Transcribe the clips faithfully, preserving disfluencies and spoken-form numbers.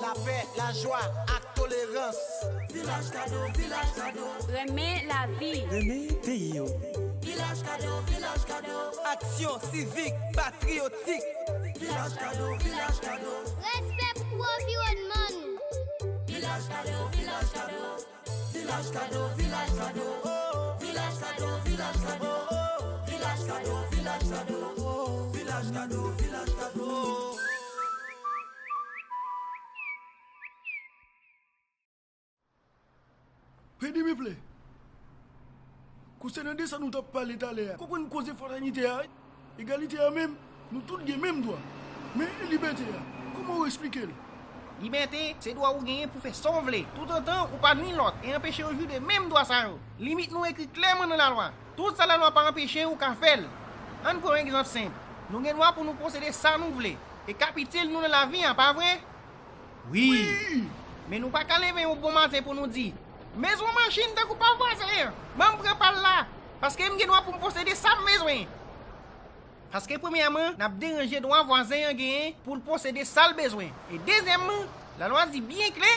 Lapè, lajwa ak tolerans. Vilaj Kado, Vilaj Kado. Renmen lavi. Renmen peyi w. Vilaj Kado, Vilaj Kado. Aksyon sivik, patriyotik. Vilaj Kado, Vilaj Kado. Respè pou anviwònman nou. Vilaj Kado, Vilaj Kado. Vilaj Kado, Vilaj Kado. Vilaj Kado, Vilaj Kado. Vilaj Kado, Vilaj Kado. Vilaj Kado, Vilaj Kado. Fredi Miple, konsènan de sa nou t ap pale talè a, konprann koze fratènite a, egalite a menm, nou tout gen menm dwa. Men libète a, kòman w esplike l? Libète, se dwa ou genyen pou fè sa w vle, toutotan ou pa nwi lòt e anpeche yo jwi de menm dwa sa yo. Limit nou ekri klèman nan lalwa. Tout sa lalwa pa anpeche ou ka fè l. Ann pran yon egzanp senp. Nou gen dwa pou nou posede sa nou vle e k ap itil nou nan lavi a, pa vre? Wi. Wi. Men nou pa ka leve yon bon maten pou nou di, "M bezwen yon machin tankou pa vwazen an. Ban m pran pa l la, paske m gen dwa pou m posede sa m bezwen." Paske premyèman, n ap deranje dwa vwazen an genyen pou l posede sa l bezwen. E dezyèmman, lalwa di byen klè,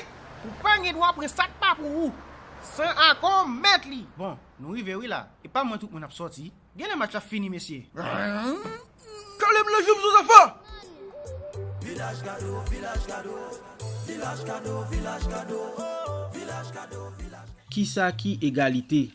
ou pa gen dwa pran sa k pa pou ou, san akò mèt li. Bon, nou rive wi la. E pa mwen tout moun ap sòti. Genlè match la fini, mesye. Kalem nan janm Zozafa! Vilaj Kado, Vilaj Kado, Vilaj Kado, Vilaj Kado, Vilaj Kado, Vilaj Kado. Kisa ki egalite?